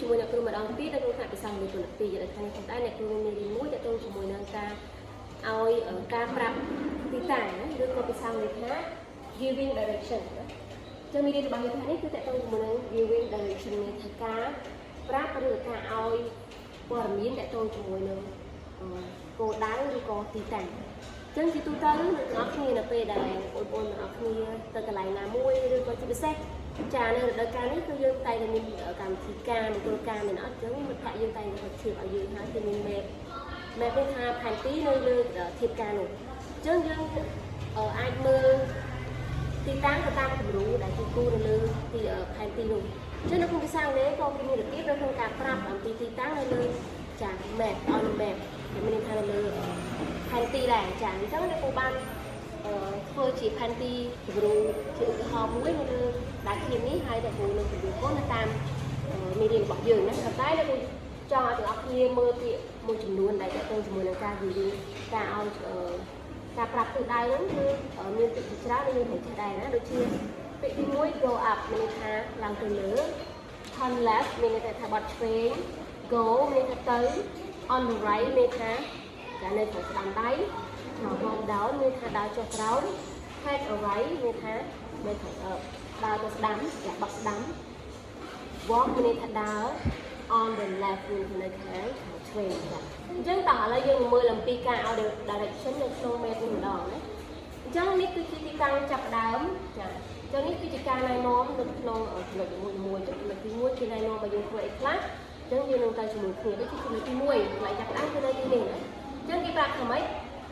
ជាមួយអ្នកគ្រូម្ដងទៀតនៅក្នុងថ្នាក់ភាសាអង់គ្លេសគុណ2ដែលថ្ងៃនេះផងដែរអ្នកគ្រូមានមេរៀនមួយទាក់ទងជាមួយនឹងការឲ្យការប្រាប់ទីតាំងណាឬក៏ភាសាអង់គ្លេសថា giving direction ណាចឹងមេរៀនរបស់យើងថ្ងៃនេះគឺទាក់ទងជាមួយនឹង giving direction មានថាការប្រាប់ឬការឲ្យព័ត៌មានទាក់ទងជាមួយនឹងគោលដៅឬក៏ទីតាំងចឹងជាទូទៅអ្នកទាំងអស់គ្នានៅពេលដែលបងប្អូនទាំងអស់គ្នាទៅកន្លែងណាមួយឬក៏ជាពិសេសចានៅរដូវកាលនេះគឺយើងតែងតែមានកម្មវិធីការមង្គលការមែនអត់ចឹងមិត្តភក្តិយើងតែងតែធៀបឲ្យយើងហើយគឺមាន map map នេះថាផែនទីនៅលើធៀបការនោះអញ្ចឹងយើងអាចមើលទីតាំងទៅតាមគំរូដែលគេគូរនៅលើទីផែនទីនោះអញ្ចឹងនៅក្នុងភាសាអង់គ្លេសក៏គេមានរបៀបនៅក្នុងការប្រាប់អំពីទីតាំងនៅលើចា map on map ដែលមានន័យថានៅលើផែនទីដែរចាអញ្ចឹងអ្នកពូបានធ្វើជាផែនទីគំរូជាឧទាហរណ៍មួយនៅលើដែលធៀបនេះហើយអ្នកពូនឹងពន្យល់កូននៅតាមមេរៀនរបស់យើងណាប៉ុន្តែអ្នកពូចង់ឲ្យទាំងអស់គ្នាមើលពាក្យមួយចំនួនដែលទាក់ទងជាមួយនឹងការនិយាយការឲ្យការប្រាប់ទិសដៅហ្នឹងគឺមានពាក្យជាច្រើនដែលយើងត្រូវចេះដែរណាដូចជាពាក្យទី1 go up មានន័យថាឡើងទៅលើ turn left មានន័យថាបត់ឆ្វេង go មានន័យថាទៅ on the right មានន័យថាចានៅខាងស្ដាំដៃ walk down មានថាដើរចុះក្រោម take a right មានថានៅខាងដើរទៅស្ដាំចាបត់ស្ដាំ walk មានន័យថាដើរ on the left មានន័យថានៅខាងខាងឆ្វេងចាអញ្ចឹងតោះឥឡូវយើងមកមើលអំពីការឲ្យ direction នៅក្នុង map នេះម្ដងណាអញ្ចឹងនេះគឺជាទីតាំងចាប់ផ្ដើមចាអញ្ចឹងនេះគឺជាការណែនាំនៅក្នុងចំណុចនីមួយៗចំណុចទី1គឺណែនាំឲ្យយើងធ្វើអីខ្លះអញ្ចឹងយើងនឹងទៅជាមួយគ្នាដូចជាចំណុចទី1កន្លែងចាប់ផ្ដើមគឺនៅទីនេះណាអញ្ចឹងគេប្រាប់ថាម៉េច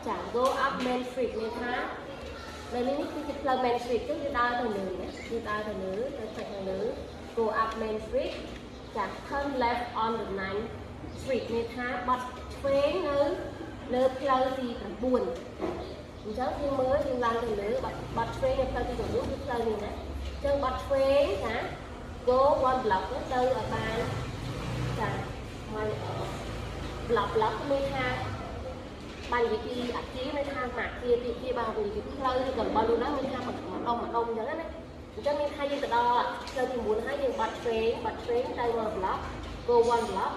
ចា go up main street មានថានៅនេះគឺជាផ្លូវ main street អញ្ចឹងយើងដើរទៅលើណាយើងដើរទៅលើទៅផ្នែកខាងលើ go up main street ចា turn left on the 9th street មានថាបត់ឆ្វេងនៅលើផ្លូវទី9អញ្ចឹងយើងមើលយើងឡើងទៅលើបត់បត់ឆ្វេងនៅផ្លូវទី9គឺផ្លូវនេះណាអញ្ចឹងបត់ឆ្វេងចា go one block ទៅឲ្យបានចាមួយ block block មានថាបាននិយាយពីអាគារមានថាមួយអាគារពីអាគារបើនិយាយពីផ្លូវឬក៏របស់នោះហ្នឹងមានថាមួយដុំមួយដុំអញ្ចឹងណាអញ្ចឹងមានថាយើងទៅដល់ផ្លូវទី9ហើយយើងបត់ឆ្វេងបត់ឆ្វេងទៅមួយ block go one block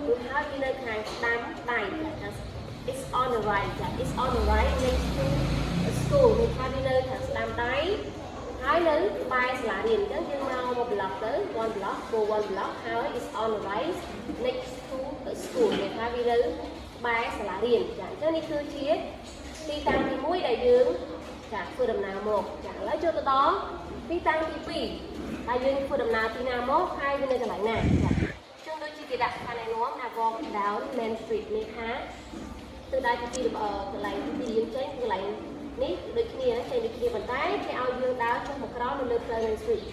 រួចហើយវានៅខាងស្ដាំដៃចា it's on the right ចា it's on the right next to a school មានថាវានៅខាងស្ដាំដៃហើយនៅក្បែរសាលារៀនអញ្ចឹងយើងមកមក block ទៅ one block go one block ហើយ it's on the right next to a school មានថាវានៅក្បែរសាលារៀនចាអញ្ចឹងនេះគឺជាទីតាំងទី1ដែលយើងចាធ្វើដំណើរមកចាឥឡូវចូលទៅដល់ទីតាំងទី2ដែលយើងធ្វើដំណើរទីណាមកហើយវានៅកន្លែងណាចាចឹងដូចជាគេដាក់ខាងណែនាំថា walk down main street នេះថាទិសដៅទី2របស់កន្លែងទី2យើងចេញកន្លែងនេះដូចគ្នាណាចេញដូចគ្នាប៉ុន្តែគេឲ្យយើងដើរចុះមកក្រោមនៅលើផ្លូវ main street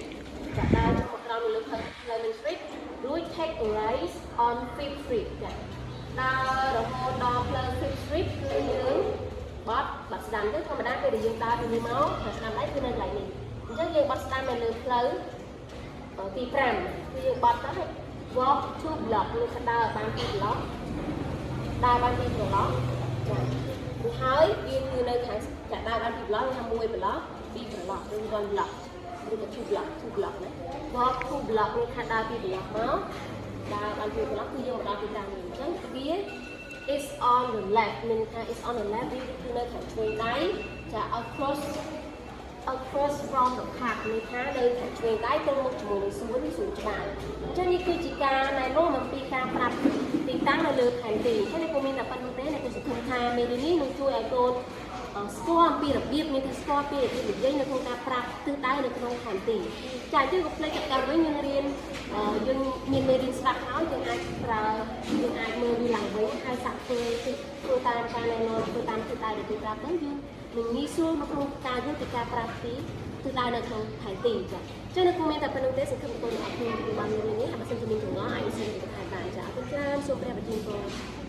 ចាដើរចុះមកក្រោមនៅលើផ្លូវ main street រួច take a right on Fifth Street ចាដើររហូតដល់ផ្លូវ Fifth Street គឺយើងបត់បត់ស្ដាំទៅធម្មតាពេលដែលយើងដើរពីនេះមកខាងស្ដាំដៃគឺនៅកន្លែងនេះអញ្ចឹងយើងបត់ស្ដាំនៅលើផ្លូវទី5គឺយើងបត់ទៅហើយ walk two block មានថាដើរបាន2 block ដើរបាន2 block ចារួចហើយវាគឺនៅខាងចាដើរបាន2 block ថា1 block 2 block ឬ1 block ឬក៏2 block 2 block ណា walk two block នេះថាដើរ2 block មកដើរបាន2 block គឺយើងមកដល់ទីតាំងនេះអញ្ចឹងវា is on the left មានថា is on the left វាគឺនៅខាងឆ្វេងដៃចា across from the park មានថានៅខាងឆ្វេងដៃទល់មុខជាមួយនឹងសួនសួនច្បារអញ្ចឹងនេះគឺជាការណែនាំអំពីការប្រាប់ទីតាំងនៅលើផែនទីអញ្ចឹងនេះក៏មានតែប៉ុណ្្នឹងទេអ្នកក៏សង្ឃឹមថាមេរៀននេះនឹងជួយឲ្យកូនស្គាល់អំពីរបៀបមានថាស្គាល់ពីរបៀបនិយាយនៅក្នុងការប្រាប់ទិសដៅនៅក្នុងផែនទីចាយើងក៏ភ្លេចចាប់ការវិញយើងរៀនយើងមានមេរៀនស្រាប់ហើយយើងអាចប្រើយើងអាចមើលវាឡើងវិញហើយសាកធ្វើធ្វើតាមការណែនាំធ្វើតាមទិសដៅដែលគេប្រាប់ទៅយើងនឹងងាយស្រួលនៅក្នុងការយល់ពីការប្រាប់ពីទិសដៅនៅក្នុងផែនទីចាចឹងនៅក្នុងមានតែប៉ុណ្្នឹងទេសង្ឃឹមបងប្អូនអរគុណបានមេរៀននេះហើយបើសិនជាមានចម្ងល់អាចសួរបន្ថែមបានចាអរគុណច្រើនសូមព្រះប្រទានពរ។